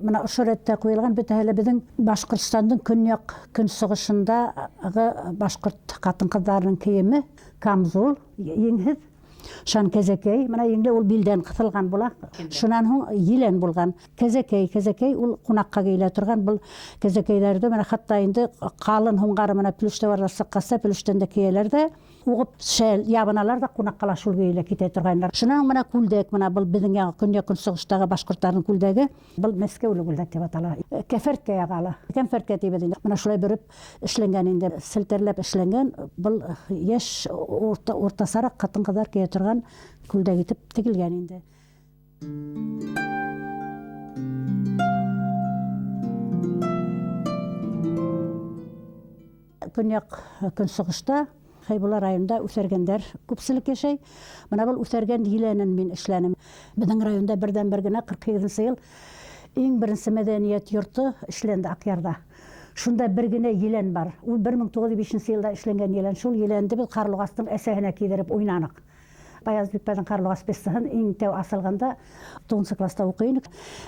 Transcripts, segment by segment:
Бына ошо рәттә ҡуйылған бөтәһе лә беҙҙең Башҡортостандың көньяҡ көнсығышындағы башҡорт ҡатын-ҡыҙҙарының кейеме. Камзул, еңһеҙ, шан кәзәкәй, бына еңле ул билдән ҡыҫылған була. Шунан һуң елән булған. Кәзәкәй, кәзәкәй ул ҡунаҡҡа кейелә торған был кәзәкәйҙәрҙе бына хатта инде ҡалын һуңғары бына плюш тауарҙар сыҡҡас та плюштән дә кейәләр ҙә, уғып шәл ябыналар ҙа ҡунаҡҡа ла шул көйө лә китә торғайнылар. Шунан һуң бына күлдәк, бына был беҙҙең яғы көньяҡ көнсығыштағы башҡорттарҙың күлдәге. Был мәскәүле күлдәк тип атала. Кәфәрткә яғалы. Кәмфәрткә тибеҙ инде. Бына шулай бөрөп эшләнгән инде, селтәрләп эшләнгән. Был йәш урта, уртасараҡ ҡатын-ҡыҙҙар кейә торған күлдәк итеп тегелгән инде. Көньяҡ көнсығышта Хәйбулла районында үҫәргәндәр күпселек йәшәй. Бына был үҫәргән еләнен мин эшләнем. Беҙҙең районда берҙән-бер генә 48 йыл иң беренсе мәҙәниәт йорто эшләнде Аҡъярҙа. Шунда бер генә елән бар. Ул 1905 йылда эшләнгән елән. Шул еләнде беҙ Ҡарлуғастың әсәһенә кейҙереп уйнаныҡ. Аяз Бикбайҙың Ҡарлуғас пьесаһын иң тәү асылғанда туғыҙынсы класста уҡый инек.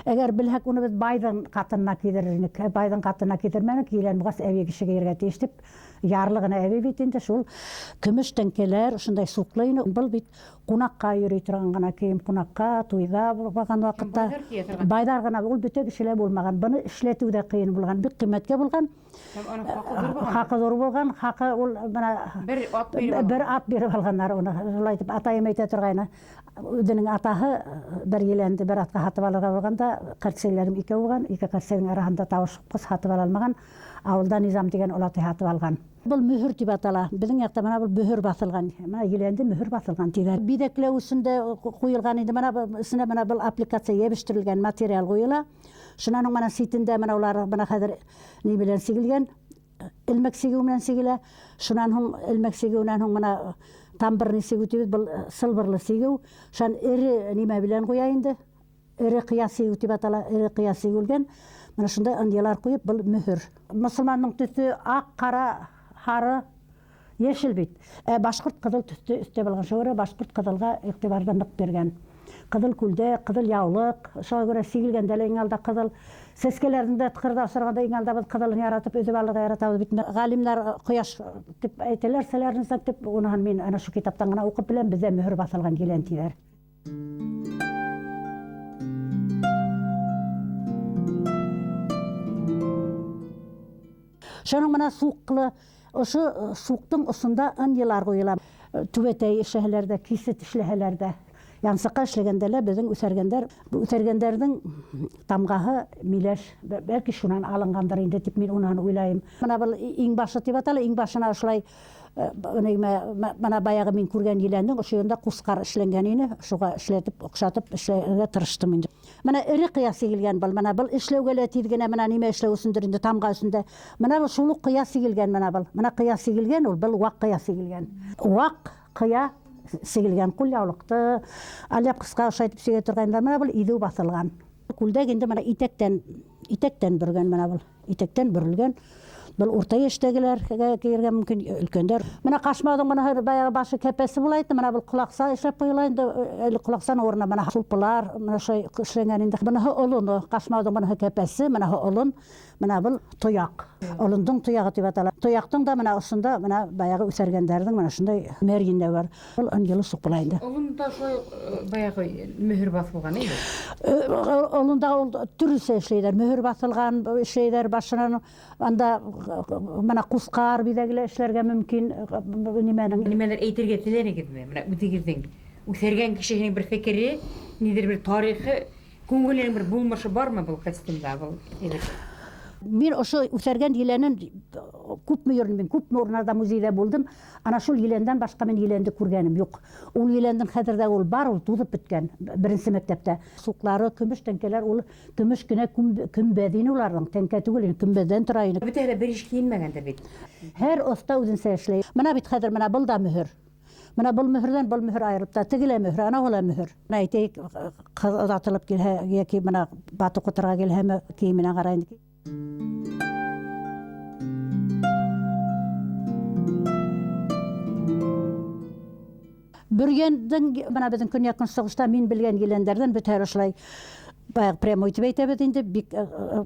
Әгәр белһәк, уны беҙ байҙың ҡатынына кейҙерер инек. Ә байҙың ҡатынына кейҙермәнек, елән булғас, әбей кеше кейергә тейеш тип. Ярлы ғына әбей бит инде, шул көмөш тәңкәләр, ошондай суҡлы ине. Был бит ҡунаҡҡа йөрөй торған ғына кейем, ҡунаҡҡа, туйҙа барған ваҡытта. Байҙар кейә торған. Байҙар ғына, ул бөтә кешелә булмаған. Быны эшләтеү ҙә ҡыйын булған, бик ҡиммәткә булған. Һәм аның хакы ҙур булған. Хакы ҙур булған, хакы ул бына бер ат биреп алған. Бер ат биреп алғаннар уны. Шулай итеп атайым әйтә торғайны. Үҙенең атаһы бер еләнде бер атҡа һатып алырға булған да, ҡәртсәйләрем икәү булған, ике ҡәртсәйҙең араһында табыш ҡупҡас һатып ала алмаған. Ауылда Низам тигән олатай һатып алған. Был мөһөр тип атала. Беҙҙең яҡта бына был мөһөр баҫылған. Бына еләнде мөһөр баҫылған тиҙәр. Биҙәкләү өсөн дә ҡуйылған инде. Бына эсенә бына был аппликация йәбештерелгән материал ҡуйыла. Шунан һуң бына ситендә бына улар бына хәҙер ни белән сигелгән, элмәк сигеү менән сигелә. Шунан һуң элмәк сигеүенән һуң бына тамбырный сигеү тибеҙ, был сылбырлы сигеү. Шунан эре нимә белән ҡуя инде? Эре ҡыя сигеү тип атала, эре ҡыя сигелгән. Бына шундай ынйылар ҡуйып, был мөһөр. Мосолмандың төҫө аҡ, ҡара, һары, йәшел бит. Ә башҡорт ҡыҙыл төҫтө өҫтәп алған. Шуға күрә башҡорт ҡыҙылға иғтибарҙы ныҡ биргән. Ҡыҙыл күлдәк, ҡыҙыл яулыҡ, шуға күрә сигелгәндә лә иң алда ҡыҙыл. Сәскәләрҙең дә ҡырҙа осрағанда иң алда беҙ ҡыҙылын яратып, өҙөп алырға яратабыҙ бит. Ғалимдар ҡояш тип әйтәләр, солярный знак тип, уныһын мин ана шул китаптан ғына уҡып беләм, беҙҙә мөһөр баҫылған елән тиҙәр. Шуның менән суҡлы, ошо суҡтың осонда ынйылар ҡуйыла. Түбәтәй эшләһәләр ҙә, кисет эшләһәләр ҙә, янсыҡҡа эшләгәндә лә беҙҙең үҫәргәндәр, үҫәргәндәрҙең тамғаһы миләш, бәлки шунан алынғандыр инде тип мин унан уйлайым. Бына был иң башы тип атала, иң башына ошолай бына баяғы мин күргән еләндең ошо ерендә ҡусҡар эшләнгән ине, шуға эшләтеп, оҡшатып эшләргә тырыштым инде. Бына эре ҡыя сигелгән был, бына был эшләүгә лә тиҙ генә бына нимә эшләү өсөндөр инде тамға өсөн. Бына был шул уҡ ҡыя сигелгән, бына был. Бына ҡыя сигелгән ул, был ваҡ ҡыя сигелгән. Ваҡ ҡыя сигелгән ҡулъяулыҡты, алъяпҡысҡа оҡшайтып сигә торғайнылар. Бына был иҙеү баҫылған. Күлдәк инде бына итәктән бөргән бына был. Итәктән бөрөлгән. Был урта йәштәгеләргә кейергә мөмкин, өлкәндәр. Бына ҡашмауҙың бына баяғы башы кәпәсе була инде, бына был ҡолаҡса эшләп ҡуйыла инде, әле ҡолаҡсаның урынына бына сулпылар, бына шулай эшләнгән инде. Быныһы олоно, ҡашмауҙың быныһы кәпәсе, быныһы олон, бына был тояҡ. Олондоң тояғы тип атала. Тояҡтың да бына осонда бына баяғы үҫәргәндәрҙең бына шундай мәрйендә бар. Был ынйылы суҡ була инде. Олонда шулай баяғы мөһөр баҫылған инде. Олонда ул төрлөсә эшләйҙәр. Мөһөр баҫылған эшләйҙәр башынан. Анда бына ҡусҡар биҙәге лә эшләргә мөмкин. Нимәнең? Нимәлер әйтергә теләнегеҙме? Бына үҙегеҙҙең үҫәргән кешеһенең бер фекере, ниҙер бер тарихы, күңеленең бер булмышы бармы был костюмда, был әйбер? Мин ошо үҫәргән еләнен күпме йөрөнөм, мин күпме урыннарҙа музейҙа булдым. Ана шул еләндән башҡа мин еләнде күргәнем юҡ. Ул еләндең хәҙер ҙә ул бар, ул туҙып бөткән беренсе мәктәптә. Суҡлары, көмөш тәңкәләр, ул көмөш кенә көмбәҙ ине уларҙың, тәңкә түгел ине, көмбәҙҙән тора ине. Бөтәһе лә бер иш кейенмәгәндер бит. Һәр оҫта үҙенсә эшләй. Бына бит хәҙер бына был да мөһөр. Бына был мөһөрҙән был мөһөр айырылып та, теге лә мөһөр, анау ла мөһөр. Бына әйтәйек, ҡыҙ оҙатылып килһә, йәки бына бат уҡытырға килһәме, кейеменә ҡарайын. Бөрйәндең бына беҙҙең көньяҡ көнсығышта мин белгән еләндәрҙән бөтәһе ошолай баяғы прямо итеп әйтәбеҙ инде, бик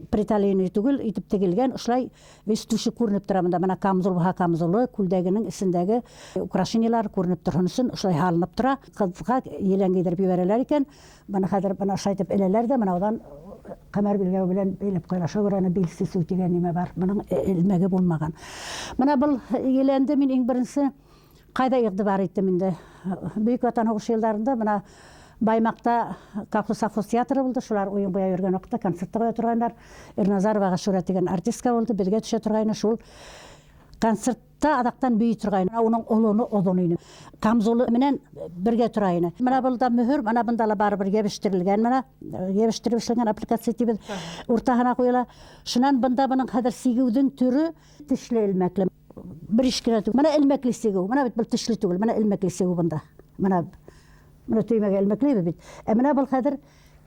приталенный түгел, итеп тегелгән, ошолай весь түше күренеп тора бында. Бына камзул булһа камзулы, күлдәгенең эсендәге украшениелар күренеп торһон өсөн ошолай һалынып тора. Ҡыҙға елән кейҙереп ебәрәләр икән. Бына хәҙер бына ошолай итеп эләләр ҙә, бына унан ҡәмәр билгәү белән бәйләп ҡуялар. Шуға күрә бил сисеү тигән нимә бар, бының элмәге булмаған. Бына был еләнде мин иң беренсе ҡайҙа иғтибар иттем инде? Бөйөк Ватан һуғышы йылдарында бына Баймаҡта колхоз совхоз театры булды, шулар уйын ҡуя йөрөгән ваҡытта концертта ҡуя торғайнылар. Ирназарова Ғәшүрә тигән артистка булды, беҙгә төшә торғайны. Шул концертта аҙаҡтан бейей торғайны. Уның олоно оҙон ине. Камзулы менән бергә тора ине. Бына был да мөһөр, бына бында ла барыбер йәбештерелгән, бына йәбештереп эшләнгән аппликация тибеҙ, уртаһына ҡуйыла. Шунан бында бының хәҙер сигеүҙең төрө тешле элмәкле. Бер иш кенә түгел. Бына элмәкле сигеү. Бына бит был тешле түгел, бына элмәкле сигеү бында. Бына бына төймәгә элмәкләйбеҙ бит. Ә бына был хәҙер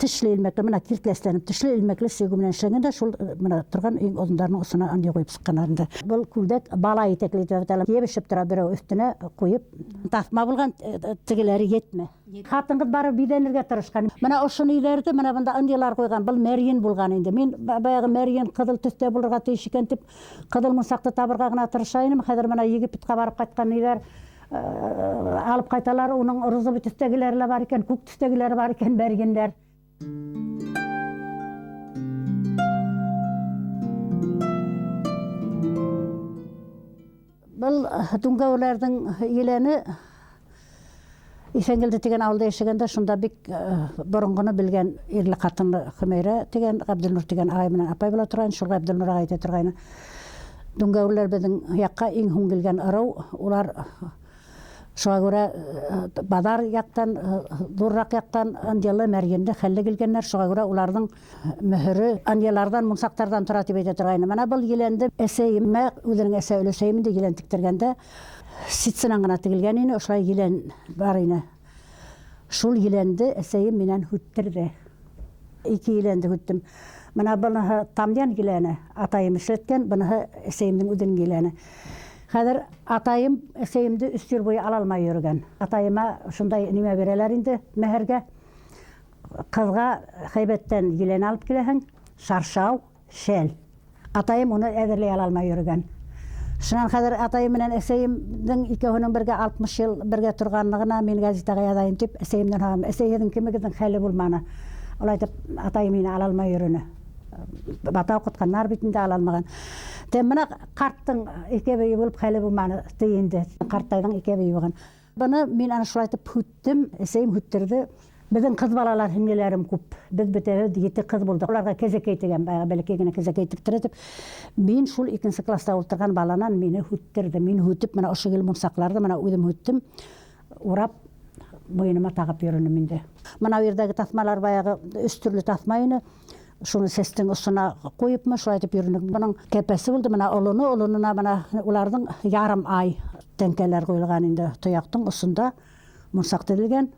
тешле элмәкле, бына киртләсләнеп тешле элмәкле сигеү менән эшләнгән дә шул бына торған иң оҙондарының осона андай ҡуйып сыҡҡандар инде. Был күлдәк бала итәкле тип атала. Йәбешеп тора берәү өҫтөнә ҡуйып, таҫма булған, тегеләре етмә. Ҡатын-ҡыҙ барып биҙәнергә тырышҡан. Бына ошо ниҙәрҙе бына бында ындыйлар ҡуйған. Был мәрйен булған инде. Мин баяғы мәрйен ҡыҙыл төҫтә булырға тейеш икән тип ҡыҙыл мунсаҡты табырға ғына тырыша инем. Хәҙер бына Египетҡа барып ҡайтҡан ниҙәр алып ҡайталар, уның розовый төҫтәгеләре лә бар икән, күк төҫтәгеләре бар икән мәрйендәр. Был дүңгәүләрҙең еләне Иҫәнгелде тигән ауылда йәшәгәндә шунда бик боронғоно белгән ирле ҡатынлы Хөмәйрә тигән, Ғәбделнур тигән ағай менән апай була торғайны. Шул Ғәбделнур ағай әйтә торғайны: дүңгәүләр беҙҙең яҡҡа иң һуң килгән ырыу, улар шуға күрә баҙар яҡтан, ҙурыраҡ яҡтан ынйылы, мәрйенле, хәлле килгәндәр, шуға күрә уларҙың мөһөрө ынйыларҙан, мунсаҡтарҙан тора тип әйтә торғайны. Бына был еләнде әсәйемә, үҙенең әсә өләсәйем инде елән тектергәндә ситсанан ғына тегелгән ине, ошолай елән бар ине. Шул еләнде әсәйем минән һүттерҙе. Ике еләнде һүттем. Бына быныһы тамъян еләне, атайым эшләткән, быныһы әсәйемдең үҙенең еләне. Хәҙер атайым әсәйемде өс йыл буйы ала алмай йөрөгән. Атайыма шундай нимә бирәләр инде мәһәргә. Ҡыҙға хәйбәттән елән алып киләһең, шаршау, шәл. Атайым уны әҙерләй ала алмай йөрөгән. Шунан хәҙер атайым менән әсәйемдең икәүһенең бергә 60 йыл бергә торғанлығына мин газетаға яҙайым тип әсәйемдән һорағам. Әсәй, һеҙҙең кемегеҙҙең хәле булманы? Улай итеп атайым мине ала алмай йөрөнө. Бата уҡытҡандар бит инде, ала алмаған. Тә бына ҡарттың икәүе булып хәле булманы ти инде. Ҡарттайҙың икәүе булған. Быны мин ана шулай итеп һүттем, әсәйем һүттерҙе. Беҙҙең ҡыҙ балалар һеңлеләрем күп. Беҙ бөтәбеҙ 7 ҡыҙ булдыҡ. Уларға кәзәкәй тигән, баяғы бәләкәй генә кәзәкәй тектеретеп, мин шул 2-нсе класста ултырған баланан мине һүттерҙе. Мин һүтеп, бына ошо гел мунсаҡларҙы бына үҙем һүттем, урап муйыныма тағып йөрөнөм инде. Бына ерҙәге таҫмалар баяғы өс төрлө таҫма ине. Шуны сәстең осона ҡуйыпмы, шулай итеп йөрөнөк. Бының кәпәсе булды, бына олоно, олонона бына уларҙың ярым ай тәңкәләр ҡуйылған инде. Тояҡтың осонда мунсаҡ теҙелгән,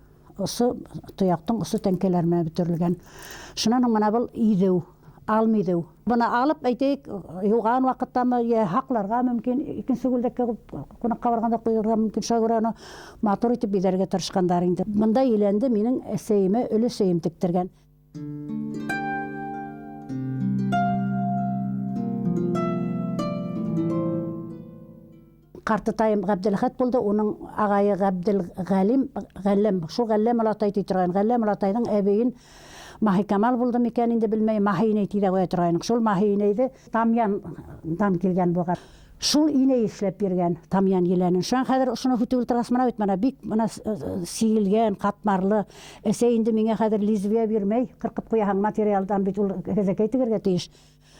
ошо тояҡтың осо тәңкәләр менән бөтөрөлгән. Шунан һуң бына был иҙеү, алм иҙеү. Бына алып, әйтәйек, юған ваҡыттамы, йә һаҡларға мөмкин, икенсе күлдәккә ҡунаҡҡа барғанда ҡуйырға мөмкин. Шуға күрә уны матур итеп биҙәргә тырышҡандар инде. Бында еләнде минең әсәйемә өләсәйем тектергән. Ҡартатайым Ғәбделхәт булды, уның ағайы Ғәбделғәлим, Ғәлләм, шул Ғәлләм олатай ти торған. Ғәлләм олатайҙың әбейен Маһикамал булды микән инде белмәйем, Маһи инәй ти ҙә ҡуя торғайныҡ. Шул Маһи инәйҙе Тамъяндан килгән булған. Шул инәй эшләп биргән Тамъян еләнен. Шунан хәҙер ошоно һүтеп ултырғас, бына бит бына бик бына сигелгән, ҡатмарлы. Әсәй инде миңә хәҙер лезвие бирмәй, ҡырҡып ҡуяһың материалдан бит ул кәзәкәй тегергә тейеш.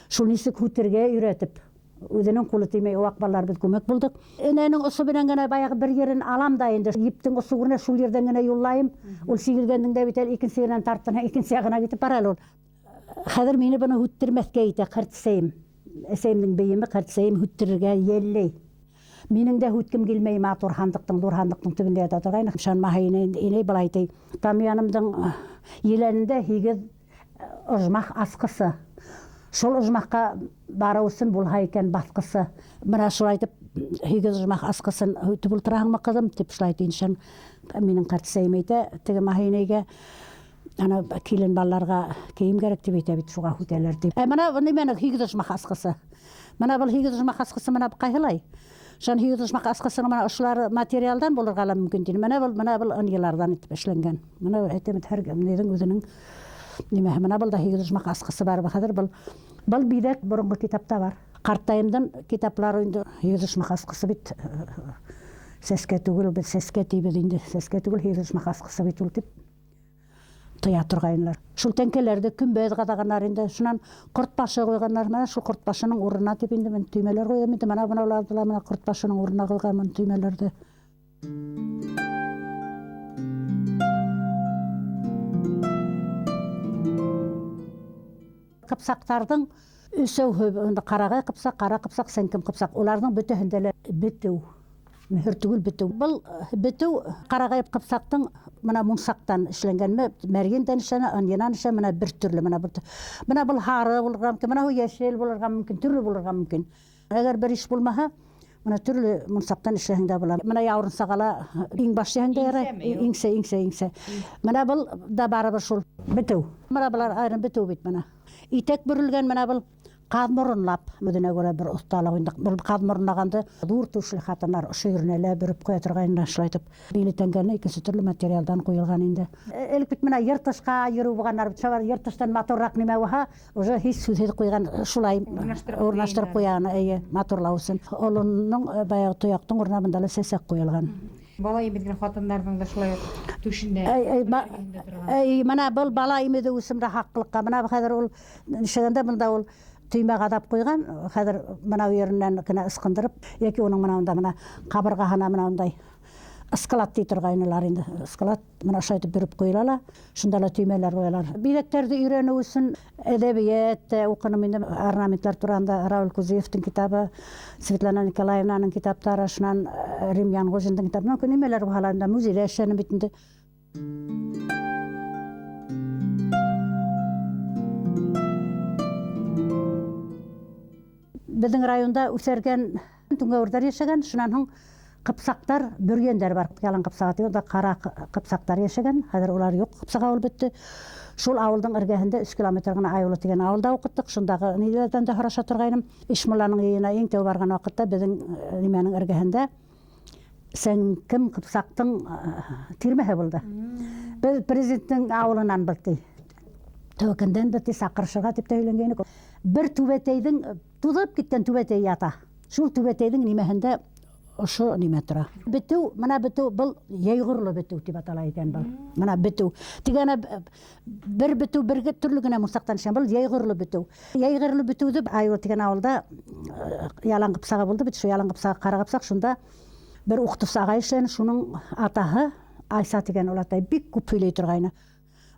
Шул нисек һүтергә өйрәтеп, үҙенең ҡулы теймәй, ваҡ балалар беҙ күмәк булдыҡ. Энәнең осо менән генә баяғы бер ерен алам да инде, ептең осо күренә, шул ерҙән генә юллайым. Ул сигелгәндең дә бит әле икенсе еренән тартына, икенсе яғына китеп бара әле ул. Хәҙер мине быны һүттермәҫкә итә ҡартсәйем. Әсәйемдең бейеме ҡартсәйем һүттерергә йәлләй. Минең дә һүткем килмәй, матур һандыҡтың, ҙур һандыҡтың төбөндә ята торғайны. Ышанмаһа инәй былай ти. Тамъянымдың еләнендә 8 ожмах асҡысы. Шул ожмахҡа барыу өсөн булһа икән баҫҡысы. Бына шулай итеп 8 ожмах асҡысын һүтеп ултыраһыңмы, ҡыҙым, тип шулай ти. Иншан Минең ҡартәсәйем әйтә, теге Маһинәйгә, ана килен балаларға кейем кәрәк тип әйтә бит, шуға һүтәләр тип. Ә мына нимәнең һигеҙ ожмах асҡысы. Мына был һигеҙ ожмах асҡысы мына ҡайһылай? Шан һигеҙ ожмах асҡысының мына ошолар материалдан булырға ла мөмкин тине. Мына был ынйыларҙан итеп эшләнгән. Мына әйтәм бит, һәр ниҙең үҙенең нимәһе. Мына был да һигеҙ ожмах асҡысы бар. Хәҙер был биҙәк боронғо китапта бар. Ҡартайымдың китаплары инде һигеҙ ожмах асҡысы бит сәскә түгел, беҙ сәскә тибеҙ инде. Сәскә түгел, һигеҙ ожмах асҡысы бит ул тип тыя торғайнылар. Шул тәңкәләрҙе көмбәҙ ҡаҙағандар инде. Шунан ҡорт башы ҡуйғандар. Мына шул ҡорт башының урынына тип инде мин төймәләр ҡуйҙым инде. Мына бынауларҙы ла мына ҡорт башының урынына ҡуйғанмын төймәләрҙе. Ҡыпсаҡтарҙың өсәүһе инде: ҡарағай ҡыпсаҡ, ҡара ҡыпсаҡ, сәнкем ҡыпсаҡ. Уларҙың бөтәһендә лә бетеү. Мөһөр түгел, бетеү. Был бетеү ҡарағай ҡыпсаҡтың мына мунсаҡтан эшләнгәнме, мәрйендән эшләнә, ынйынан эшләнә, мына бер төрлө, мына бер мына был һары булырға мөмкин, мына йәшел булырға мөмкин, төрлө булырға мөмкин. Әгәр бер иш булмаһа, мына төрлө мунсаҡтан эшләһәң дә була. Мына яурынсаға ла иңбаш тиһәң дә ярай. Иңсәме, юҡ? Иңсә, иңсә, иңсә. Мына был да барыбер шул бетеү. Мына былар айырым бетеү бит мына. Итәк бөрөлгән мына был ҡаҙ моронлап, үҙенә күрә бер оҫталыҡ инде. Был ҡаҙ моронлағанды ҙур түшле ҡатындар ошо еренә лә бөрөп ҡуя торғайны шулай итеп. Биле тәңкәне икенсе төрлө материалдан ҡуйылған инде. Элек бит мына йыртышҡа йөрөү булғандар бит, шулар йыртыштан матурыраҡ нимә булһа, уже һис һүҙһеҙ ҡуйған шулай Урынлаштырып урынлаштырып ҡуйғандар. ҡуйған, эйе, матурлау өсөн. Олоноң баяғы тояҡтың урынына бында ла сәсәк ҡуйылған. Бала имеҙгән ҡатындарҙың да шулай уҡ түшендә. Әй, әй, Түшендә торған. Әй, мына был бала имеҙеү өсөн дә һаҡлыҡҡа. Мына хәҙер ул нишләгәндә бында ул төймә ҡаҙап ҡуйған, хәҙер мына еренән генә ысҡындырып, йәки уның мына унда мына ҡабырғаһына мына ундай ыскалат тей торғайнылар инде. Ыскалат мына ошолай итеп бөрөп ҡуйыла ла, шунда ла төймәләр ҡуялар. Биҙәктәрҙе өйрәнеү өсөн әҙәбиәт тә уҡыным инде, орнаменттар тураһында Рауль Кузиевтың китабы, Светлана Николаевнаның китаптары, шунан Рим Янғужиндың китабы. Мына нимәләр булһа ла инде музейҙә эшләнем бит инде. Беҙҙең районда үҫәргән түңгәүерҙәр йәшәгән, шунан һуң ҡыпсаҡтар, бөрйәндәр бар. Ялан ҡыпсаҡ тип, унда ҡара ҡыпсаҡтар йәшәгән, хәҙер улар юҡ, ҡыпсаҡ ауыл бөттө. Шул ауылдың эргәһендә 3 километр ғына Айыулы тигән ауылда уҡыттыҡ, шундағы ниләрҙән дә һораша торғайным. Ишмулланың өйөнә иң тәү барған ваҡытта беҙҙең нимәнең эргәһендә Сәңкем ҡыпсаҡтың тирмәһе булды. Беҙ президенттың ауылынан был ти. Тәүәкәндән беҙ ти саҡырышырға тип тә һөйләнгәйнек. Бер түбәтәйҙең туҙып киткән түбәтәй ята. Шул түбәтәйҙең нимәһендә ошо нимә тора. Бетеү, мына бетеү, был йәйғорло бетеү тип атала икән был. Мына бетеү. Тигәнә бер бетеү бер төрлө генә мунсаҡтан эшләнгән, был йәйғорло бетеү. Йәйғорло бетеүҙе Айыулы тигән ауылда ялан ҡыпсағы булды бит, шул ялан ҡыпсағы, ҡара ҡыпсаҡ, шунда бер уҡытыусы ағай эшләне, шуның атаһы Айса тигән ул атай бик күп һөйләй торғайны.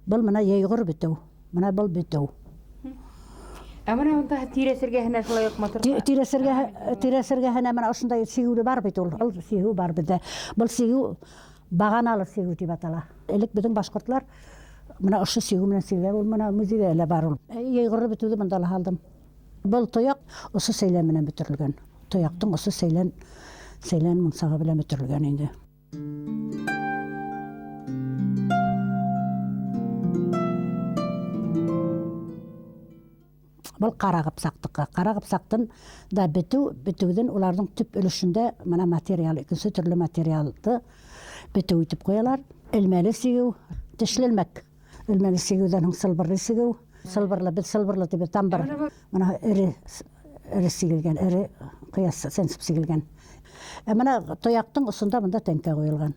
Был мына йәйғор бетеү, мына был бетеү. Ә мына унда тирәс эргәһенә шулай уҡ матур Тирәс эргәһенә мына ошондай сигеүле бар бит ул. Ул сигеү бар беҙҙә. Был сигеү бағаналы сигеү тип атала. Элек беҙҙең башҡортлар мына ошо сигеү менән сигеләр, ул мына музейҙә лә бар ул. Йәйғорло бетеүҙе бында ла һалдым. Был тояҡ ошо сәйлән менән бөтөрөлгән. Тояҡтың ошо сәйлән мунсағы белән бөтөрөлгән инде. Был ҡара ҡыпсаҡтыҡы. Ҡара ҡыпсаҡтың да бетеү, бетеүҙең уларҙың төп өлөшөндә мына материал, икенсе төрлө материалды бетеү итеп ҡуялар. Элмәле сигеү, тешле элмәк. Элмәле сигеүҙән һуң сылбырлы сигеү. Сылбырлы, беҙ сылбырлы тип тамбыр. Мына эре сигелгән, эре ҡыяс сәнсеп сигелгән. Ә мына тояҡтың осонда бында тәңкә ҡуйылған.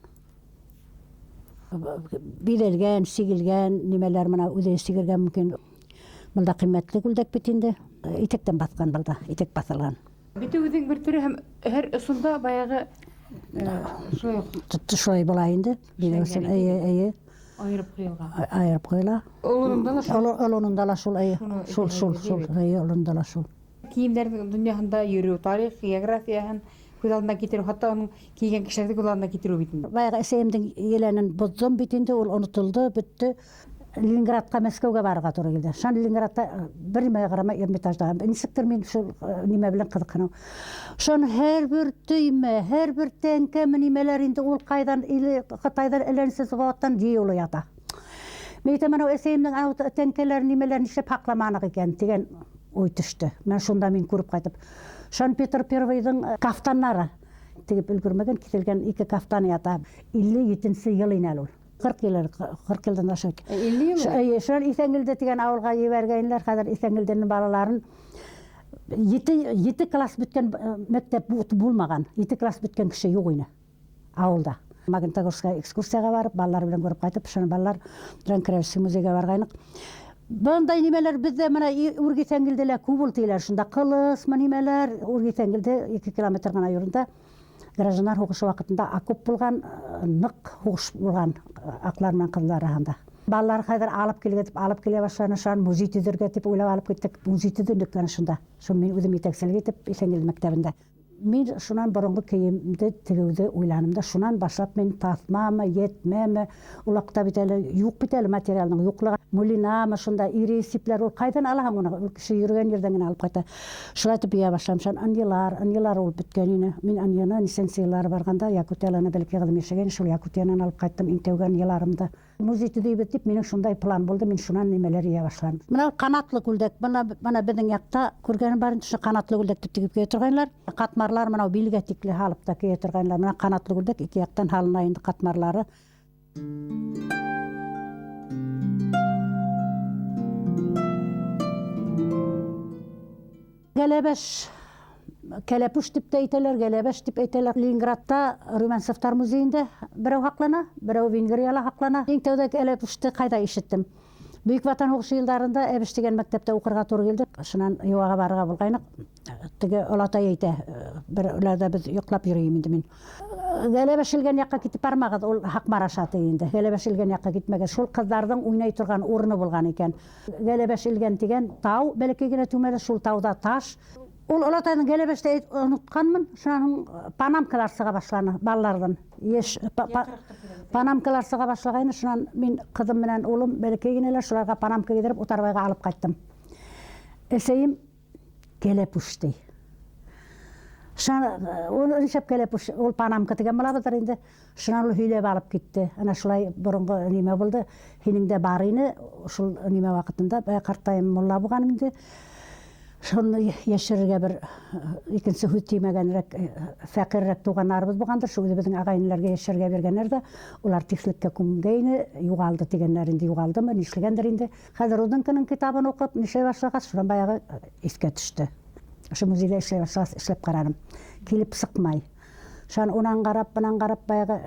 Биҙәлгән, сигелгән нимәләр мына үҙе сигергә мөмкин. Был да ҡиммәтле күлдәк бит инде. Итәктән баҫҡан был да, итәк баҫылған. Битеүҙең бер төрө һәм һәр осонда баяғы шулай уҡ. Шулай була инде. Биҙәүсен, Шәңгәл эйе, эйе. Айырып ҡуйылған. Айырып ҡуйыла. Олонунда ла шул. Олонунда ла шул, эйе. Шуны Шул, шул, әйтергә шул, бит. эйе, олонунда ла шул. Кейемдәрҙең донъяһында йөрөү, тарих, географияһын күҙ алдына килтереү, хатта уның кейгән кешеләрҙе күҙ алдына килтереү бит инде. Баяғы әсәйемдең еләнен боҙҙом бит инде, ул онотолдо, бөттө. Ленинградҡа, Мәскәүгә барырға тура килде. Шунан Ленинградта бер нимәгә ҡарамай Эрмитажда. Нисектер мин шул нимә белән ҡыҙыҡһыныу. Шунан һәр бер төймә, һәр бер тәңкәме нимәләр инде ул ҡайҙан или Ҡытайҙан әллә нисә заводтан йыйыулы ята. Мин әйтәм, анау әсәйемдең анау тәңкәләр нимәләр нишләп һаҡламаныҡ икән тигән уй төштө. Менә шунда мин күреп ҡайтып. Шунан Петр Первыйҙың кафтаннары тегеп өлгөрмәгән, киҫелгән ике кафтан ята. 57 йыл ине әле ул. 40 йыл, 40 йылдан ашыу. 50 йыл? Эйе, шунан Иҫәнгилде тигән ауылға ебәргәйнеләр. Хәҙер Иҫәнгилденең балаларын ете класс бөткән мәктәп булмаған. 7 класс бөткән кеше юҡ ине ауылда. Магнитогорскка экскурсияға барып, балалар белән күреп ҡайтып, шунан балалар белән Краевский музейға барғайныҡ. Бындай нимәләр беҙҙә мына Үрге Иҫәнгилде лә күп ул тиләр. Шунда ҡылысмы нимәләр, Үрге Иҫәнгилде 2 километр ғына юрында граждандар һуғышы ваҡытында окоп булған, ныҡ һуғыш булған аҡлар менән ҡыҙылдар араһында. Балалар хәҙер алып килгән тип алып килә башланы, шунан музей төҙөргә тип уйлап алып киттек. Музей төҙөндөк кенә шунда. Шун мин үҙем етәкселек итеп Иҫәнгилде мәктәбендә. Мин шунан боронғо кейемде тегеүҙе уйланым да, шунан башлап мин таҫмамы, етмәме, ул ваҡытта бит әле юҡ бит әле материалның юҡлығы. Мулинамы, шунда иресипләр, ул ҡайҙан алаһың уны? Ул кеше йөрөгән ерҙән генә алып ҡайта. Шулай итеп йыя башланым. Шунан ынйылар ул бөткән ине. Мин ынйыны нисәнсе йыллар барғанда Якутияланы бәләкәй ҡыҙым йәшәгән, шул Якутиянан алып ҡайттым иң тәүге ынйыларымды. Музей төҙөйбөҙ тип минең шундай план булды, мин шунан нимәләр йыя башланым. Бына ул ҡанатлы күлдәк, бына беҙҙең яҡта күргәнем бар инде, ошо ҡанатлы күлдәк тип тегеп кейә торғайнылар. Ҡатмарлар мынау билгә тикле һалып та кейә торғайнылар. Бына ҡанатлы күлдәк ике яҡтан һалына инде ҡатмарлары. Гәләбәш, кәләпүш тип тә әйтәләр, гәләбәш тип әйтәләр. Ленинградта Румянцевтар музейында берәү һаҡлана, берәү Венгрияла һаҡлана. Иң тәүҙә кәләпүште ҡайҙа ишеттем? Бөйөк Ватан һуғышы йылдарында Әбеш тигән мәктәптә уҡырға тура килде. Шунан йыуаға барырға булғайныҡ. Теге олатай әйтә, бер уларҙа беҙ йоҡлап йөрөйөм инде мин. Гәләбәш элгән яҡҡа китеп бармағыҙ, ул Һаҡмар аша ти инде. Гәләбәш элгән яҡҡа китмәгеҙ. Шул ҡыҙҙарҙың уйнай торған урыны булған икән. Гәләбәш элгән тигән тау, бәләкәй генә түмәле, шул тауҙа таш. Ул олатайҙың гәләбәште онотҡанмын. Шунан һуң панамкалар сыға башланы балаларҙан. Йәш, панамкалар сыға башлағайны. Шунан мин ҡыҙым менән улым бәләкәй генәләр, шуларға панамка кейҙереп Утарбайға алып ҡайттым. Әсәйем кәләпүш ти. Шунан, ул нишләп кәләпүш, ул панамка тигән булабыҙҙыр инде. Шунан ул һөйләп алып китте. Ана шулай боронғо нимә булды. Һинең дә бар ине шул нимә ваҡытында, бая ҡартайым мулла булған инде. Шуны йәшерергә бер икенсе һүҙ тимәгәнерәк, фәҡирерәк туғандарыбыҙ булғандыр, шул үҙебеҙҙең ағай-энеләргә йәшерергә биргәннәр ҙә, улар тикшелеккә күмгәйне, юғалды тигәннәр инде, юғалдымы, нишләгәндер инде. Хәҙер Руденконың китабын уҡып, нишләй башлағас, шунан баяғы иҫкә төштө. Ошо музейҙа эшләй башлағас, эшләп ҡараным. Килеп сыҡмай. Шунан унан ҡарап, бынан ҡарап, баяғы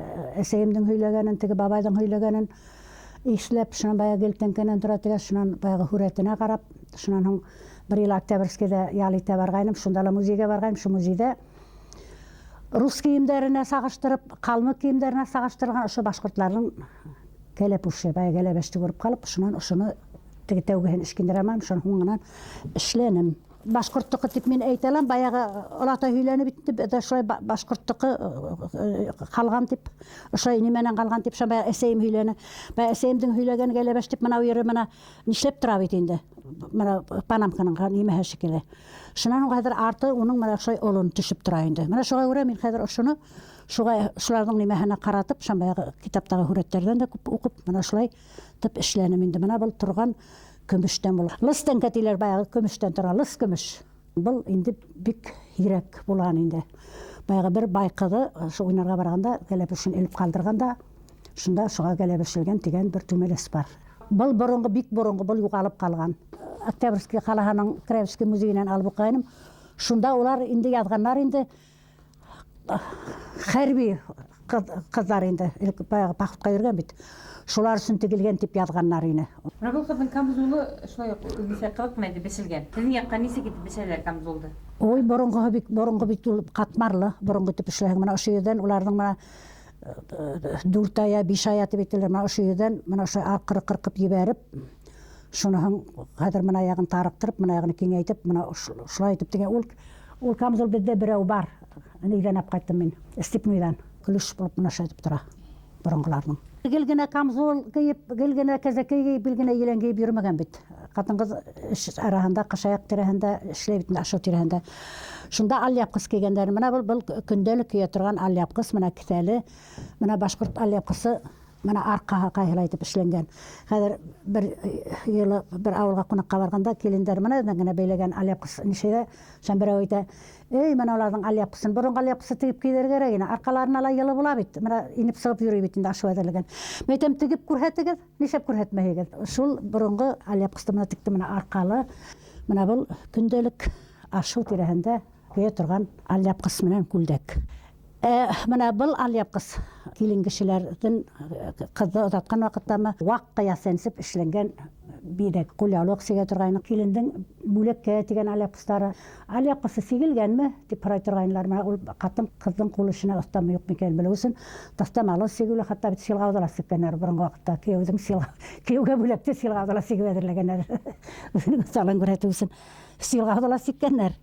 әсәйемдең һөйләгәнен, теге бабайҙың һөйләгәнен ишләп, шунан баяғы гел тәңкәнән тора тигәс, шунан баяғы һүрәтенә ҡарап, шунан һуң бер йыл Октябрьскийҙа ял итә барғайным, шунда ла музейға барғайным, шул музейҙа рус кейемдәренә сағыштырып, ҡалмыҡ кейемдәренә сағыштырған ошо башҡортларҙың кәләпүше, баяғы кәләбәште күреп ҡалып, шунан ошоно теге тәүгеһен эшкиндерә алманым, шунан һуңынан эшләнем. Башҡорттоҡо тип мин әйтә алам, баяғы олатай һөйләнеп бит инде, беҙ шулай башҡорттоҡо ҡалған тип, ошолай нимәнән ҡалған тип, шунан баяғы әсәйем һөйләне. Баяғы әсәйемдең һөйләгән кәләбәш тип мынау ере мына нишләп тора бит инде, мына панамканың нимәһе шикелле. Шунан һуң хәҙер арты уның мына шулай олон төшөп тора инде. Мына шуға күрә мин хәҙер ошоно шуға шуларҙың нимәһенә ҡаратып, шунан баяғы китаптағы һүрәттәрҙән дә күп уҡып, мына шулай тип эшләнем инде. Мына был торған көмөштән була. Лыс тәңкә тиләр, баяғы көмөштән тора, лыс көмөш. Был инде бик һирәк булған инде. Баяғы бер бай ҡыҙы ошо уйнарға барғанда кәләпүшен элеп ҡалдырған да, шунда шуға кәләпүшелгән тигән бер түмәләс бар. Был боронғо, бик боронғо, был юғалып ҡалған. Октябрьский ҡалаһының Краевский музейенән алып уҡығайным. Шунда улар инде яҙғандар инде, хәрби ҡыҙҙар инде, элек баяғы походҡа йөрөгән бит. Шулар өсөн тегелгән тип яҙғандар ине. Мына был ҡыҙҙың камзулы шулай уҡ үҙенсә ҡыҙыҡ ҡына итеп беселгән. Һеҙҙең яҡҡа нисек итеп бесәләр камзулды? Ой, боронғоһо бик, боронғо бит ул ҡатмарлы, боронғо итеп эшләһәң, мына ошо ерҙән уларҙың мына дүрт ая, биш ая тип әйтәләр, мына ошо ерҙән мына ошо арҡыры ҡырҡып ебәреп, шуныһын хәҙер мына яғын тарыҡтырып, мына яғын киңәйтеп, мына шулай итеп тигән ул камзул беҙҙә берәү бар. Нейҙән алып ҡайттым мин? Степнойҙан. Көлөш булып мына шулай итеп тора. Боронғоларҙың. Гел генә камзол кейеп, гел генә кәзәкәй кейеп, гел генә елән кейеп йөрөмәгән бит. Ҡатын-ҡыҙ эш араһында, ҡышаяҡ тирәһендә эшләй бит, ашыу тирәһендә. Шунда алъяпҡыс кейгәндәр. Менә был көндәлек кейә торған алъяпҡыс, менә кеҫәле, менә башҡорт алъяпҡысы, менә арҡаһы ҡайһылай итеп эшләнгән. Хәҙер бер йылы бер ауылға ҡунаҡҡа барғанда килендәр менә генә бәйләгән алъяпҡыс нишәйҙә, шунан берәү әйтә: "Эй, менә уларҙың алъяпҡысын, боронғо алъяпҡысы тегеп кейҙерергә кәрәк ине, арҡаларына ла йылы була бит, менә инеп сығып йөрөй бит инде ашыу әҙерләгән." Мин әйтәм, тегеп күрһәтегеҙ, нишләп күрһәтмәйһегеҙ? Шул боронғо алъяпҡысты менә текте, менә арҡалы, менә был көндәлек ашыу тирәһендә кейә торған алъяпҡыс менән күлдәк. Менә был алъяпҡыс килен кешеләрҙең ҡыҙҙы оҙатҡан ваҡыттамы ваҡ ҡыя сәнсеп эшләнгән биҙәк, ҡулъяулыҡ сигә торғайны. Килендең бүләккә тигән алъяпҡыстары. Алъяпҡысы сигелгәнме тип һорай торғайнылар. Менә ул ҡатын ҡыҙҙың ҡул эшенә оҫтамы юҡмы икәнен белеү өсөн таҫтамалы сигеүле, хатта бит силғауҙа ла сиккәндәр боронғо ваҡытта. Кейәүҙең кейәүгә бүләкте силғауҙа ла сигеп әҙерләгәндәр. Үҙенең оҫталығын күрһәтеү өсөн силғауҙа ла сиккәндәр.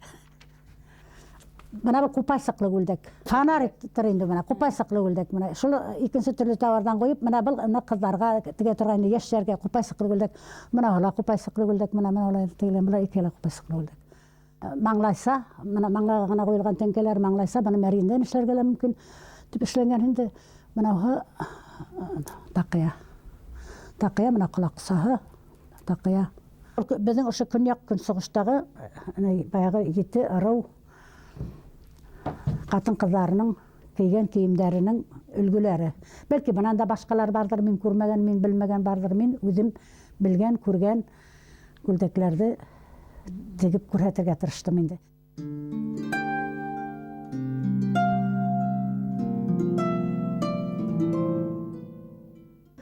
Бына был ҡупайсыҡлы күлдәк. Фонариктыр инде бына, ҡупайсыҡлы күлдәк. Менә шул икенсе төрлө тауарҙан ҡуйып, менә был менә ҡыҙҙарға тегә торған йәштәргә ҡупайсыҡлы күлдәк. Менә ла ҡупайсыҡлы күлдәк, менә менә улай тегеләр, менә ике лә ҡупайсыҡлы күлдәк. Маңлайса, менә маңлайға ғына ҡуйылған тәңкәләр, маңлайса, быны мәрйендән эшләргә лә мөмкин тип эшләнгән инде. Менә таҡыя. Таҡыя менә ҡолаҡсаһы, таҡыя. Беҙҙең ошо көньяҡ көнсығыштағы баяғы ете ырыу ҡатын-ҡыҙҙарының кейгән кейемдәренең өлгөләре. Бәлки бынан да башҡалар барҙыр, мин күрмәгән, мин белмәгән барҙыр. Мин үҙем белгән, күргән күлдәкләрҙе тегеп күрһәтергә тырыштым инде.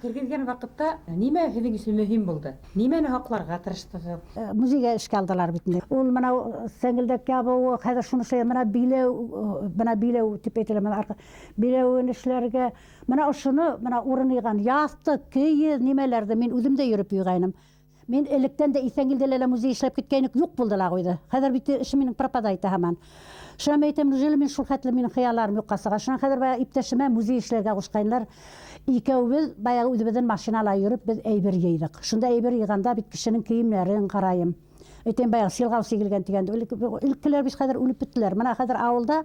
Кергеҙгән ваҡытта нимә һеҙҙең өсөн мөһим булды? Нимәне һаҡларға тырыштығыҙ? Музейға эшкә алдылар бит инде. Ул менә сәңгелдәк ябыуы, хәҙер шуны эшләй, менә биләү, менә биләү тип әйтелә, менә арҡа биләүен эшләргә, менә ошоно, менә урын йыйған яҫтыҡ, кейеҙ, нимәләрҙе мин үҙем дә йөрөп йыйғайным. Мин электән дә Иҫәнгилдә лә музей эшләп киткәйнек, юҡ булды ла ҡуйҙы. Хәҙер бит эшем минең пропадает һаман. Шунан әйтәм, неужели мин шул хәтле минең хыялларым юҡҡа сыға? Шунан хәҙер баяғы иптәшемә музей эшләргә ҡушҡайнылар. Икәүбеҙ баяғы үҙебеҙҙең машинала йөрөп, беҙ әйбер йыйҙыҡ. Шунда әйбер йыйғанда бит кешенең кейемдәрен ҡарайым. Әйтәм, баяғы силғау сигелгән тигәнде. Элеккеләр бит хәҙер үлеп бөттөләр. Менә хәҙер ауылда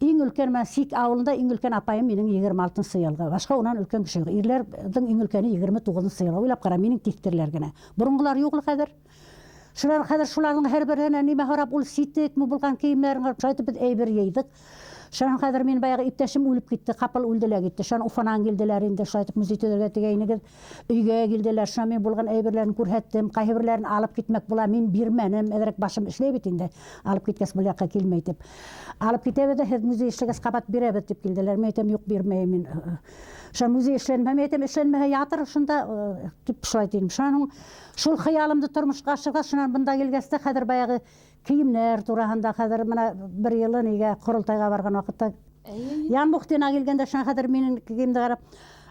иң өлкән, менә Сик ауылында иң өлкән апайым минең 26-нсы йылғы. Башҡа унан өлкән кеше юҡ. Ирләрҙең иң өлкәне 29-нсы йылғы. Уйлап ҡара, минең тиҫтерләр генә. Боронғолар юҡ ул хәҙер. Шулар хәҙер шуларҙың һәр береһенә нимә һорап, ул ситекме булған кейемдәрен һорап, шулай итеп беҙ әйбер йыйҙыҡ. Шунан хәҙер мин баяғы иптәшем үлеп китте, ҡапыл үлде лә китте. Шунан Уфанан килделәр инде, шулай итеп музей төҙөргә тигәйнегеҙ. Өйгә килделәр, шунан мин булған әйберләрен күрһәттем, ҡайһы берҙәрен алып китмәк була, мин бирмәнем, әҙерәк башым эшләй бит инде. Алып киткәс был яҡҡа килмәй тип. Алып китәбеҙ ҙә, һеҙ музей эшләгәс ҡабат бирәбеҙ тип килделәр. Мин әйтәм, юҡ, бирмәйем мин. Шунан музей эшләнмәһә, мин әйтәм, эшләнмәһә ятыр шунда, тип шулай тинем. Шунан һуң шул хыялымды тормошҡа ашырғас, шунан бында килгәс тә хәҙер баяғы кейемдәр тураһында хәҙер менә бер йылы нигә ҡоролтайға барған ваҡытта Янбухтина килгәндә, шунан хәҙер минең кейемде ҡарап,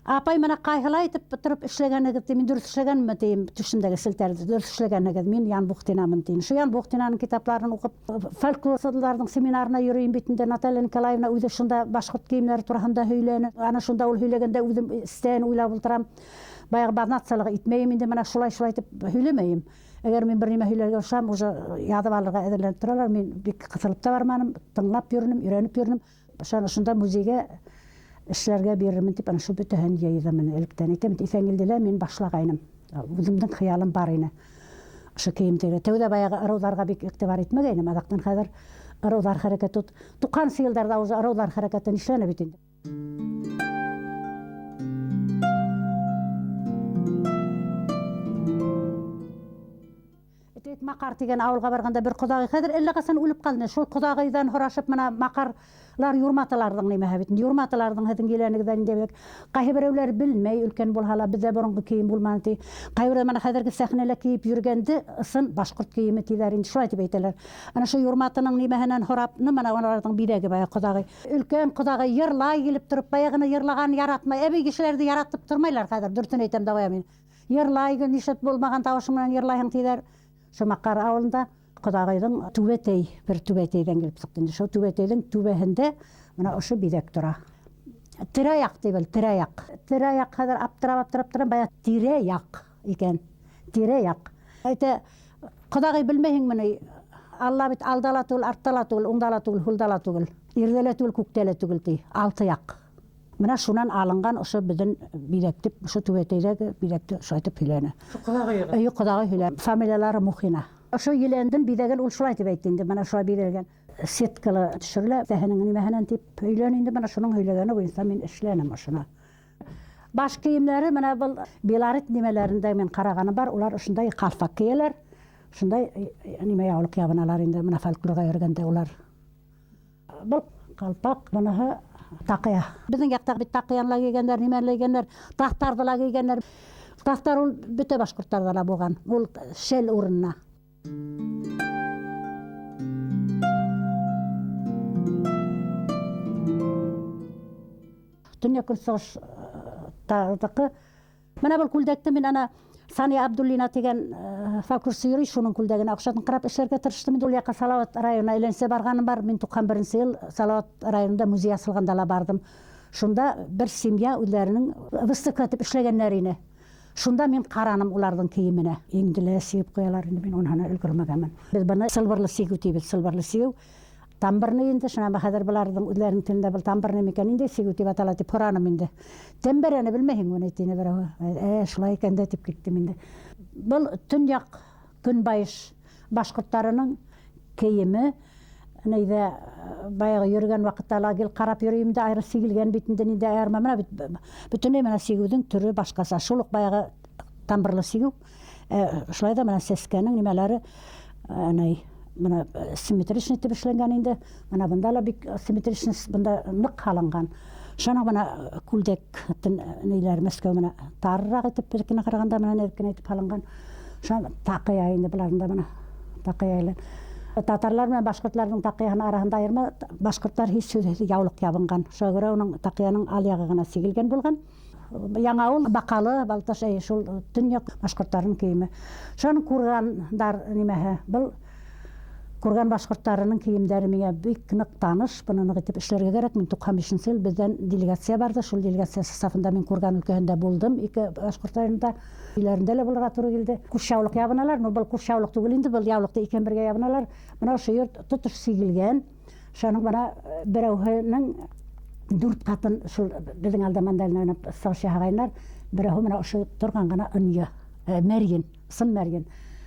апай, менә ҡайһылай итеп тороп эшләгәнегеҙ, ти, мин дөрөҫ эшләгәнме, тием, төшөмдәге селтәрҙе дөрөҫ эшләгәнегеҙ, мин Янбухтинамын, тием. Шул Янбухтинаның китапларын уҡып, фольклорсыларҙың семинарына йөрөйөм бит инде. Наталья Николаевна үҙе шунда башҡорт кейемдәре тураһында һөйләне. Ана шунда ул һөйләгәндә үҙем эстән уйлап ултырам. Баяғы баҙнатсылыҡ итмәйем инде, менә шулай-шулай итеп һөйләмәйем. Әгәр мин бер нимә һөйләргә булһам, уже яҙып алырға әҙерләнеп торалар. Мин бик ҡыҫылып та барманым, тыңлап йөрөнөм, өйрәнеп йөрөнөм. Шунан ошонда музейгә эшләргә бирермен тип, ана шул бөтәһен йыйҙым мин электән. Әйтәм, Иҫәнгилде лә мин башлағайным. Үҙемдең хыялым бар ине. Ошо кейемдәге. Тәүҙә баяғы ырыуҙарға бик иғтибар итмәгәйнем. Аҙаҡтан хәҙер ырыуҙар хәрәкәте туҡһанынсы йылдарҙа уже ырыуҙар хәрәкәте нишләне бит инде. Маҡар тигән ауылға барғанда бер ҡоҙағый хәҙер әллә ҡасан үлеп ҡалды. Шул ҡоҙағыйҙан һорашып, менә маҡарлар юрматаларҙың нимәһе бит. Юрматаларҙың һеҙҙең еләнегеҙҙә ниндәй бит. Ҡайһы берәүләр белмәй, өлкән булһа ла, беҙҙә боронғо кейем булманы ти. Ҡайһы берәү менә хәҙерге сәхнәлә кейеп йөрөгәнде ысын башҡорт кейеме тиҙәр инде, шулай тип әйтәләр. Ана шул юрматының нимәһенән һорап, менә уларҙың биҙәге бая ҡоҙағый. Өлкән ҡоҙағый йырлай килеп тороп, баяғыны йырлаған яратмай. Әбей кешеләрҙе яратып тормайлар хәҙер, дөрөҫөн әйтәм дә ҡуям мин. Йырлай, нишләп булмаған тауышы менән йырлайһың тиҙәр. Шул Маҡар ауылында ҡоҙағыйҙың түбәтәй, бер түбәтәйҙән килеп сыҡты инде. Шул түбәтәйҙең түбәһендә менә ошо биҙәк тора. Тирә-яҡ ти был, тирә-яҡ. Тирә-яҡ хәҙер аптырап-аптырап торам, бая тирә-яҡ икән. Тирә-яҡ. Әйтә, ҡоҙағый белмәйһеңме ни? Алла бит алда ла түгел, артта ла түгел, уңда ла түгел, һулда ла түгел. Ерҙә лә түгел, күктә лә түгел ти. Алты яҡ. Менә шунан алынған ошо беҙҙең биҙәк тип, ошо түбәтәйҙәге биҙәкте шулай итеп һөйләне. Шул ҡоҙағыйығыҙ? Эйе, ҡоҙағый һөйләне. Фамилиялары Мухина. Ошо еләндең биҙәген ул шулай тип әйтте инде, менә шулай биҙәлгән. Сеткала төшөрөлә, тәһенең нимәһенән тип һөйләне инде, менә шуның һөйләгәне буйынса мин эшләнем ошоно. Баш кейемдәре менә был Белорет нимәләрендә мин ҡарағаным бар, улар ошондай ҡалфаҡ кейәләр, шундай нимә яулыҡ ябыналар инде, менә фольклорға йөрөгәндә улар. Был ҡалпаҡ, быныһы таҡыя. Беҙҙең яҡта бит таҡыяны ла кейгәндәр, нимәне лә кейгәндәр, таҫтарҙы ла кейгәндәр. Таҫтар ул бөтә башҡорттарҙа ла булған, ул шәл урынына. Төньяҡ көнсығыштарҙыҡы. Менә был күлдәкте мин ана Сания Абдуллина тигән фольклорсы йөрөй, шуның күлдәгенә оҡшатыңҡырап эшләргә тырыштым. Инде ул яҡҡа Салауат районына әйләнсә барғаным бар. Мин туҡһан беренсе йыл Салауат районында музей асылғанда ла барҙым. Шунда бер семья үҙҙәренең выставка итеп эшләгәндәр ине. Шунда мин ҡараным уларҙың кейеменә. Инде лә сигеп ҡуялар инде, мин уныһына өлгөрмәгәнмен. Беҙ быны сылбырлы сигеү тибеҙ, сылбырлы сигеү. Тамбырны инде, шунан хәҙер быларҙың үҙҙәренең телендә был тамбырны микән, ниндәй сигеү тип атала тип һораным инде. Тәмбәрәне белмәйһең уны, тине берәү. Шулай икән дә тип киттем инде. Был төньяҡ көнбайыш башҡорттарының кейеме. Нейҙә баяғы йөрөгән ваҡытта ла гел ҡарап йөрөйөм дә, айыры сигелгән бит инде, ниндәй айырма. Менә бит бөтөнләй менә сигеүҙең төрө башҡаса. Шул уҡ баяғы тамбырлы сигеү. Шулай ҙа менә сәскәнең нимәләре, ней, менә симметричный итеп эшләнгән инде. Менә бында ла бик симметричный, бында ныҡ һалынған. Шуның менә күлдәк ниләр Мәскәү менә тарыраҡ итеп беҙҙекенә ҡарағанда менә нәҙекенә итеп һалынған. Шуның таҡыя инде быларҙың да менә таҡыя илә. Татарлар менән башҡортларҙың таҡыяһының араһында айырма, башҡорттар һис һүҙһеҙ яулыҡ ябынған. Шуға күрә уның таҡыяның ал яғы ғына сигелгән булған. Яңауыл, Баҡалы, Балташ, әй, шул төньяҡ башҡорттарының кейеме. Шуның Кургандар нимәһе? Был Курган башҡорттарының кейемдәре миңә бик ныҡ таныш. Быны ныҡ итеп эшләргә кәрәк. Мин туҡһан бишенсе йыл беҙҙән делегация барҙы. Шул делегация составында мин Курган өлкәһендә булдым. Ике башҡорт районында, өйләрендә лә булырға тура килде. Ҡуршаулыҡ ябыналар. Но был ҡуршаулыҡ түгел инде, был яулыҡты икән бергә ябыналар. Бына ошо йорт тотош сигелгән. Шуның бына берәүһенең дүрт ҡатын шул беҙҙең алда мандолина уйнап сығыш яһағайнылар. Берәүһе менә ошо торған ғына ынйы, мәрйен, сын мәрйен.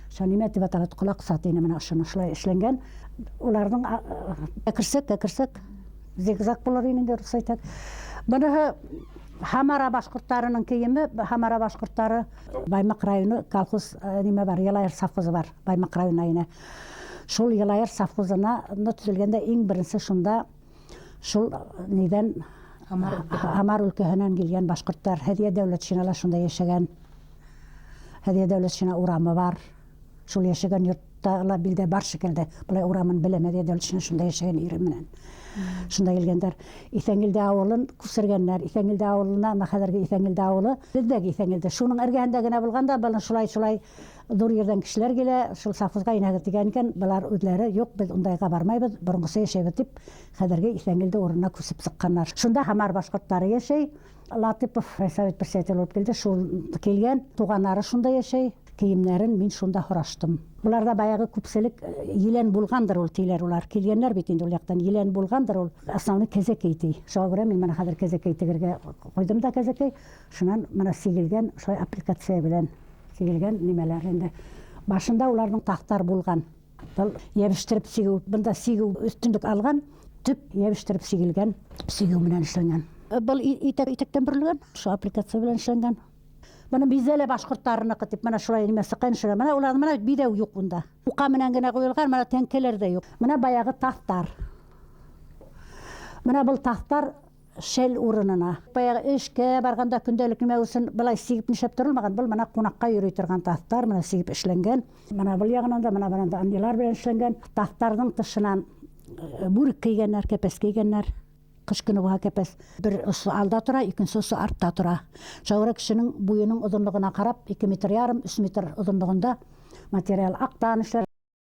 Шо нимә тип атала, ҡолаҡ саты ине, менә ошоно шулай эшләнгән. Уларҙың, кәкерсәк, кәкерсәк, зигзаг булыр ине инде, рус әйтәк. Быныһы Һамара башҡорттарының кейеме. Һамара башҡорттары Баймаҡ районы колхоз, нимә бар, Йылайыр совхозы бар Баймаҡ районына инә. Шул Йылайыр совхозына төҙөлгәндә иң беренсе шунда шул ниҙән Һамар өлкәһенән килгән башҡорттар. Һәҙиә Дәүләтшина ла шунда йәшәгән. Һәҙиә Дәүләтшина урамы бар. Шул йәшәгән йортта ла билдә бар шикелле. Былай урамын беләм, Һәҙиә Дәүләтшина шунда йәшәгән ире менән. Шунда килгәндәр. Иҫәнгилде ауылын күсергәндәр. Иҫәнгилде ауылына, бына хәҙерге Иҫәнгилде ауылы, беҙҙәге Иҫәнгилде. Шуның эргәһендә генә булғанда, быны шулай-шулай ҙур ерҙән кешеләр килә, шул совхозға инәгеҙ тигән икән, былар үҙләре юҡ, беҙ ундайға бармайбыҙ, боронғоса йәшәйбеҙ тип, хәҙерге Иҫәнгилде урынына күсеп сыҡҡаннар. Шунда Һамар башҡорттары йәшәй. Латыпов райсовет председателе булып килде, шул килгән, туғаннары шунда йәшәй. Кейемдәрен мин шунда һораштым. Уларҙа баяғы күпселек елән булғандыр ул, тиләр улар. Килгәндәр бит инде ул яҡтан, елән булғандыр ул. Основной кәзәкәй ти. Шуға күрә мин бына хәҙер кәзәкәй тегергә ҡуйҙым да кәзәкәй. Шунан бына сигелгән, шулай аппликация белән сигелгән нимәләр инде. Башында уларҙың таҫтар булған. Был йәбештереп сигеү, бында сигеү өҫтөнлөк алған, төп йәбештереп сигелгән, сигеү менән эшләнгән. Был итәктән бөрөлгән, шул аппликация белән эшләнгән. Бына биҙәлә башҡорттарыныҡы тип, бына шулай нимә сыҡҡан, шулай. Бына уларҙың бына биҙәү юҡ унда. Уҡа менән генә ҡуйылған, бына тәңкәләр ҙә юҡ. Бына баяғы таҫтар. Бына был таҫтар шәл урынына. Баяғы эшкә барғанда көндәлек нимә өсөн былай сигеп нишләп торолмаған, был бына ҡунаҡҡа йөрөй торған таҫтар, бына сигеп эшләнгән. Бына был яғынан да, бына бынан да ынйылар белән эшләнгән. Таҫтарҙың тышынан бүрек кейгәндәр, кәпәс кейгәндәр. Ҡыш көнө булһа кәпәс бер осо алда тора, икенсе осо артта тора. Шуға күрә кешенең буйының оҙонлоғона ҡарап, ике метр ярым, өс метр оҙонлоғонда материал аҡтан эшләр.